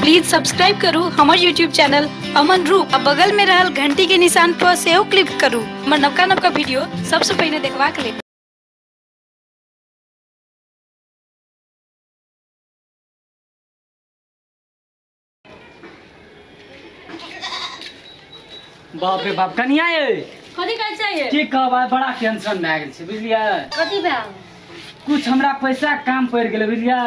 Please subscribe करू हमर YouTube channel Aman रूप आ बगल में रहल घंटी के निशान पर सेहो क्लिक करू हमर नवका नवका वीडियो सबसे पहिने देखबाक लेल। बाप रे बाप कनिया ये कथी कहै छै? की कहबै, बड़ा टेंशन भए गेल छै बुझलियै। कथी भेल? कुछ हमरा पैसा काम पड़ि गेलै बुझलियै,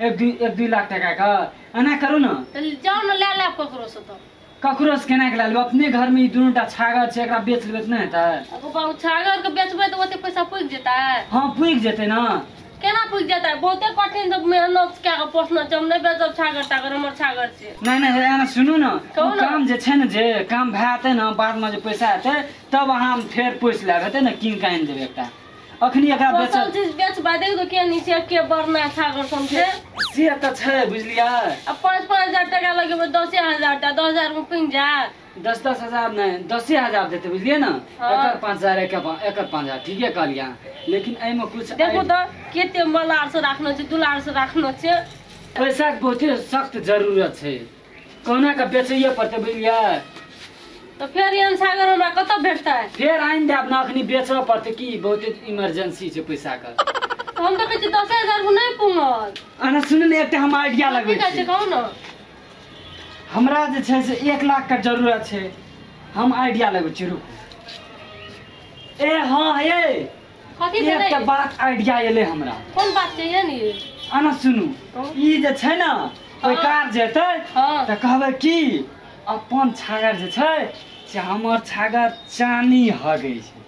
एक दुई लाख टका के। एना करू ने तऽ जाउ ने लए लेब ककरो से। तऽ ककरो से केना के लए लेब? अपने घर में ई दुनूटा छागर छै, एकरा बेच लेबै तऽ नहि हेतै? बाबू छागर के बेचबै तऽ ओते पैसा पुगि जेतै? हाँ पुगि जेतै ने। केना पुगि जेतै? बहुते कठिन से मेहनत कए कऽ पोसना छै। हम नहि बेचब छागर तागर, हमर छागर छै। नहि नहि एना सुनू ने, काम जे छै ने, जे काम भए जेतै ने, बादमे जे पैसा हेतै तब अहाँ फेर पोसि लेब, हेतै ने, कीन कऽ आनि देबै एकटा। अखनी एकरा बेचल चीज बेचबा देखू तऽ के नीचे के बढ़ना छागर सब छै। से तऽ छै बुझलियै। आ 5-5 हजार टका लगेबै, 10,000 टा 10,000 मे पुगि जायत। 10-10 हजार नहि, 10,000 देतै बुझलियै ने। एकर 5,000 एकर 5,000 ठीके कहलियै अहाँ, लेकिन एहिमे कुछ देखू तऽ कते मलार से राखने छै, दुलार से राखने छै। पैसाके बहुते सख्त जरूरत छै, कहुना कऽ बेचैये पड़तै बुझलियै। तऽ फेर एहन छागर हमरा कतऽ भेटतै? फेर आनि देब ने, अखनी बेचऽ पड़तै की, बहुते इमरजेंसी छै पैसाके। हम तऽ कहै छी 10,000 मे नहि पुगल। एना सुनू ने, एकटा हम आइडिया लगबै छी। कहू ने। हमरा जे छै से 1 लाख के जरूरत छै, हम आइडिया लगबै छी, रुकू। ए हाँ ये कथी एकटा बात आइडिया एलै हमरा। कोन बात छै ने? एना सुनू, ई जे छै ने पैकार जे हेतै तऽ कहबै की अपन छागर जे छै से हमर छागर चानी हगै छै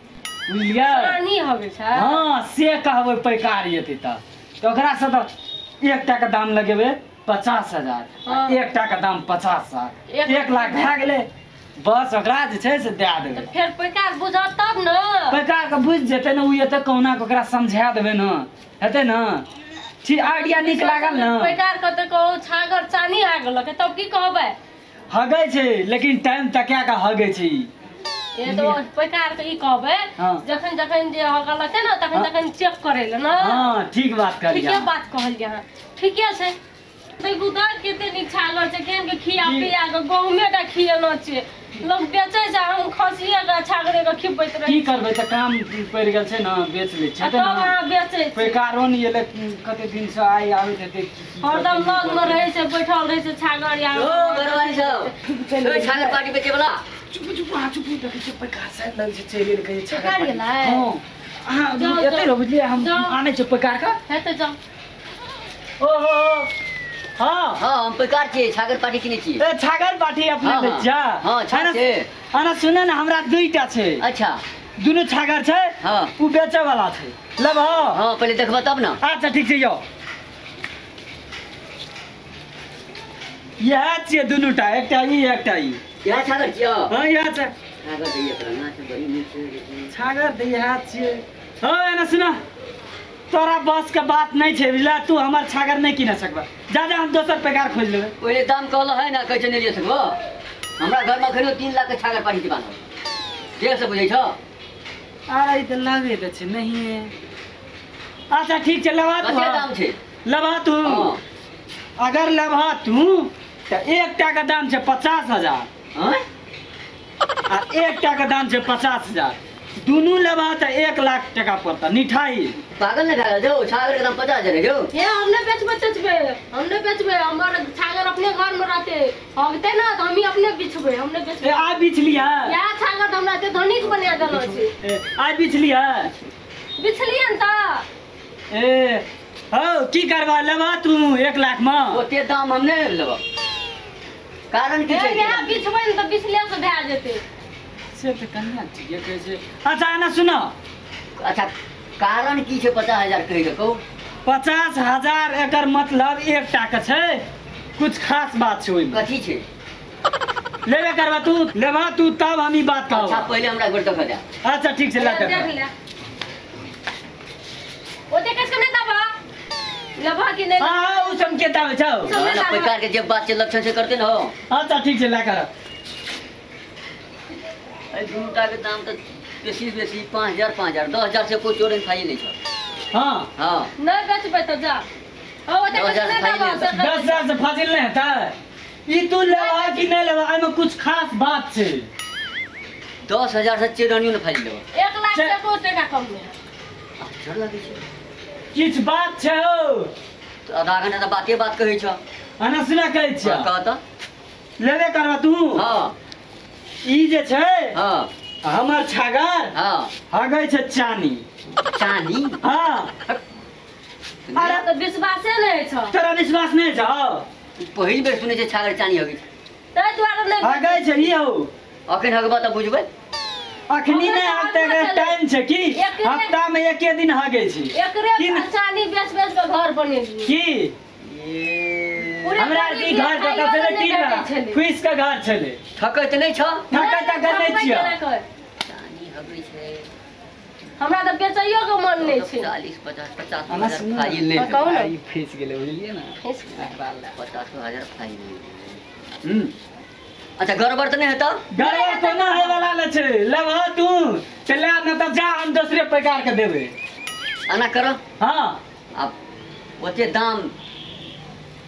बुझलियै। चानी हगै छै? हाँ से कहबै पैकार एतै तऽ ओकरासँ तऽ एकटा के दाम लगेबै 50,000, एकटा के दाम 50,000, 1 लाख भए गेलै। बस ओकरा जे छै से दए देबै। फेर पैकार बुझत तब ने? पैकार के बुझि जेतै ने, ओ एतै कहुना कऽ ओकरा समझा देबै ने, हेतै ने। ठीक आइडिया नीक लागल ने? पैकार के तऽ कहू छागर चानी हगलक तब की कहबै? हगै छै लेकिन टाइम तका के हगै छै। ए तो पैकार के ई कहबै जखन जखन जे हगलक ने तखन तखन चेक करै ले ने। हां ठीक बात कहलियै, ठीके बात कहलियै अहाँ, ठीके छै। देखू तऽ कते नीक छागर छै, केहन के खिया पिया के गहुमे टा खियेना छै, लोग बेचै छै, हम खसिये के छागरे के खिबैत रहै। की करबै तऽ काम पड़ि गेल छै ने, बेच लै छै तब अहाँ बेचै छी। पैकारो नहि एलै कते दिन से, आइ आबैत हेतै। हरदम लग मे रहै छै, बैठल रहै छै छागर। या ओ घरवाली सब छागर पार्टी बेचै वाला। चुप चुप अहाँ चुप, देखै छियै पैकार शायद लगै छै चलि गेल, कहै छागर गेलै। हँ अहाँ एतै रहू बुझलियै, हम आनै छियै पैकार के। हेतै जाउ। ओहो हाँ हाँ हम पैकार छियै, छागर पार्टी किनै छियै। ए छागर पार्टी अपने लै छियै? हाँ छागर छै। अना सुन ने, हमरा 2टा छै। अच्छा दुनू छागर छै? हाँ उ बेचै वाला छै, लेबह? हाँ पहिले देखबह तब ने। अच्छा ठीक छै, यौ इएह छियै दुनूटा, एकटा ई एकटा ई। इएह छागर छियै? हाँ इएह छै छागर। तऽ इएह पुराना छै, बड़ी नीक छै छागर तऽ इएह छियै। हाँ एना सुन, तोरा बस के बात नहीं छै बुझला, तू हमर छागर नहीं किने सकबा, जा जा हम दोसर पैकार खोज लेबै। पहिले दाम कहल है ना, कहै छै नहि लिअ सकबो। हमरा घर में अखनो 3 लाख के छागर पानी के बान्हल, के से बुझै छौ? अरे तऽ लगे तऽ छै नहिए। अच्छा ठीक छै, लेबा तू। कते दाम छै? लेबा तू? अगर लेबा तू तऽ एकटा के दाम छै 50,000 आ एकटा के दाम छै 50,000, दुनू लेबा तऽ 1 लाख टका पड़ता निठाई। पागल ने भए गेल छौ? छागर के दाम 50,000 है छौ? हे हम नहि बेचबै तेचबै, हम नहि बेचबै, हमर छागर अपने घर में रहतै, हगतै ने तऽ हमही अपने बिछबै, हम नहि बेचबै। ए आइ बिछलियै? इएह छागर तऽ हमरा एते धनिक बना देलो छै। ए आइ बिछलियै? बिछलियै ने तऽ। ए हौ की करबा, लेबा तू 1 लाख मे? ओते दाम हम नहि लेबऽ, कारण की छै? इएह बिछबै ने तऽ बिछले से भए जेतै। से तऽ कनिया ठीके कहै छै। अच्छा एना सुन, अच्छा कारण की छै 50,000 कहि दे कहू? 50,000 एकर मतलब एकटा के छै, कुछ खास बात छै ओहिमे। कथी छै? लेबे करबा तू? लेबा तू तब हम ई बात कहब। अच्छा पहिले हमरा घर देखा दे। अच्छा ठीक छै, लए देख ले। ओते कस के नहि देबा, लेबा कि नहि? हां उ सब के दाबै छौ पैकार के जे बात छै लक्षण से करते न हो। अच्छा ठीक छै, लए कर। एहि दुनूटा के दाम तऽ बेसी बेसी 5,000 5,000 10,000 से कोई चोर फाइल नहीं छौ। हाँ हाँ नहीं बेचबै तऽ जा। 10,000 से फाजिल नहीं हेतै। ई तू लेबा कि नहीं लेबा एमे कुछ खास बात छै। 10,000 से चेरनियो न फाइल लेबा। 1 लाख से एको टका कम नहीं। चढ़ लागै छै। किछ बात छै हो। तो आधा घंटा त बाते बात कहै छ। अना सुना कहै छ। कह त। लेबे करबा तू? हां। ई जे छै हां हमर छागर हां हगै छै चानी। चानी? हां। अरे तो विश्वासे नहीं छ। तोरा विश्वास नहीं छ? पहिल बेर सुनै छै छागर चानी हगै छै। तै दुआरे नै हगै छै ई हो। अखन हगबा त बुझबै। अखनी नै हगतै टाइम छै की हफ्ता में एके दिन हगै छै। एकरे चानी बेच बेच के घर बनेलियै की हमरा की घर कत छलै टीन वाला फुइस के घर छलै। ठकै त नै छ? ठकै त नै छियै। चानी हगै छै। हमरा त बेचैयो के मन नै छै। 40 50 50 हजार फाइल नै कहू न ई फंस गेलै बुझलियै ना। 50,000 फाइल। अच्छा गड़बड़ त नै हेतौ? गड़बड़ कोनो होय वाला नै छै। लेबह तू चले न त जा हम दूसरे प्रकार के देबै। एना करो। हां अब ओते दाम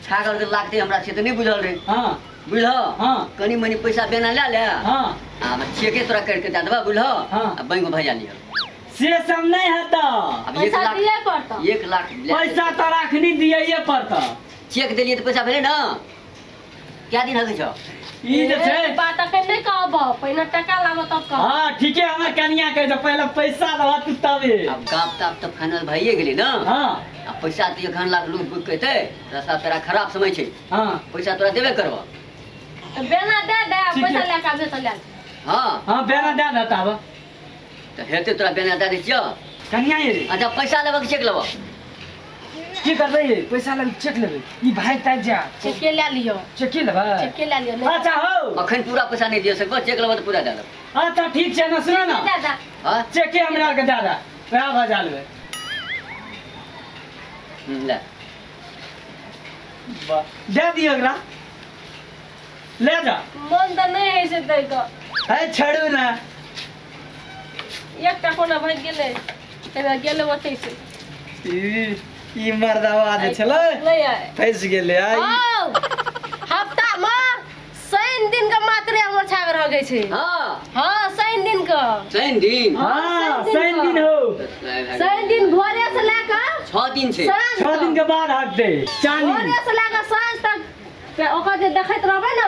छागर के लागते हमरा से त नै बुझल रे। हां बुझल? हां कनी मनी पैसा बेना ले ले। हां आ चेके तोरा कर के दे देबा बुझल? आ बैंक में भेजा लिह। से सब नहीं हेतौ। अब पैसा दिए पड़तौ। 1 लाख पैसा तोरा अखनी दिए पड़तौ। चेक देलिए त पैसा भेलै ना? क्या दिन हगै छौ? ई जे छै बात अखन नै कहब, पहिने टका लाबऽ तब कहब। हां ठीके हमर कनिया कहै छै पहिले पैसा दबा तू तबे। अब गप ताप त फाइनल भइए गेलै ना? हां आ पैसा त 1 लाख लोग बुक कहतै रस्ता तोरा खराब समय छै। हां पैसा तोरा देबे करबऽ। त बेना दे दे पैसा लए के आबे त ले। हां हां बेना दे दे तब त हेतै तोरा बेना दे दै छियौ कनिया ये। अच्छा पैसा लेबऽ कि चेक लेबऽ? की करबै पैसा लेबै चेक लेबै? ई भाई ताइ जा चेके ले लियो। चेके लेबै? चेके ले लियो। अच्छा हो अखन पूरा पैसा नहीं दिय सकबो, चेक लेबऽ त पूरा दे देब। अच्छा ठीक छै ना सुनो ना दादा। हां चेके हमरा के दादा वएह भजा लेबै। ले दे दियो एकरा ले जा। मन त नहीं है से दै के। है छड़ू ना एकटा कोना भागि गेलै एना गेलै ओतै से। ई मर्दावा जे छलै फंस गेलै। हफ्ता में शनि दिन के मात्रे हमर छागर हगै छै। हां हां शनि दिन के। शनि दिन? हां शनि दिन हो। शनि दिन भोरे से लए के 6 दिन छै। 6 दिन के बाद हगतै चानी। भोरे से लए के साँझ तक ओकर जे देखैत रहबै न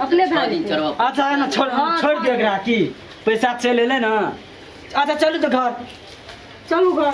अपने भाग दिन चढ़ब। अच्छा ना छोड़ छोड़ दे एकरा की पैसा चलि एलै ना। अच्छा चलू त घर चलू घर।